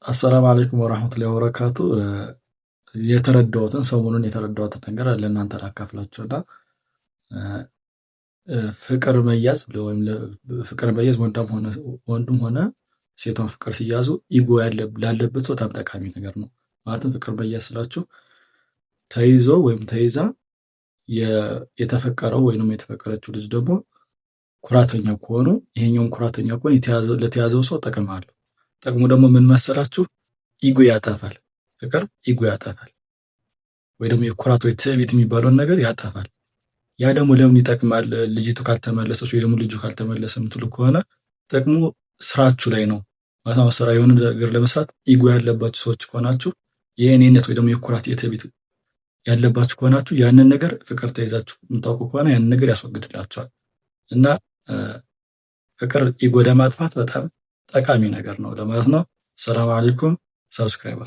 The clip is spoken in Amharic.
አሰላሙ አለይኩም ወራህመቱላሂ ወበረካቱ። የተረዳሁትን ሰሞኑን የተረዳሁትን ነገር ለእናንተ ላካፍላችሁና ፍቅር መያዝ ወይም ፍቅር መያዝ ወንዱም ሆነ ሴቷን ፍቅር ሲያዙ ego ላለበት ሰው በጣም ጠቃሚ ነገር ነው። ማለትም ፍቅር መያዝ ስላችሁ ተይዞ ወይም ተይዛ የተፈቀረው ወይም የተፈቀረችው ልጅ ደግሞ ኩራተኛ ከሆኑ ይሄኛውም ኩራተኛ ከሆነ ለተያዘው ሰው ጥቅም አለው። ጥቅሙ ደግሞ ምን መሰላችሁ? ego ያጠፋል። ፍቅር ego ያጠፋል፣ ወይ ደግሞ የኩራት ወይ ትዕቢት የሚባለውን ነገር ያጠፋል። ያ ደግሞ ለምን ይጠቅማል? ልጅቱ ካልተመለሰች ወይ ደግሞ ልጁ ካልተመለሰ የምትሉ ከሆነ ጥቅሙ ስራችሁ ላይ ነው። ማለት ስራ የሆነ ነገር ለመስራት ego ያለባችሁ ሰዎች ከሆናችሁ፣ የእኔነት ወይ ደግሞ የኩራት የትዕቢት ያለባችሁ ከሆናችሁ፣ ያንን ነገር ፍቅር ተይዛችሁ የምታውቁ ከሆነ ያንን ነገር ያስወግድላችኋል። እና ፍቅር ego ለማጥፋት በጣም ጠቃሚ ነገር ነው ለማለት ነው። ሰላም አለይኩም። Subscribe።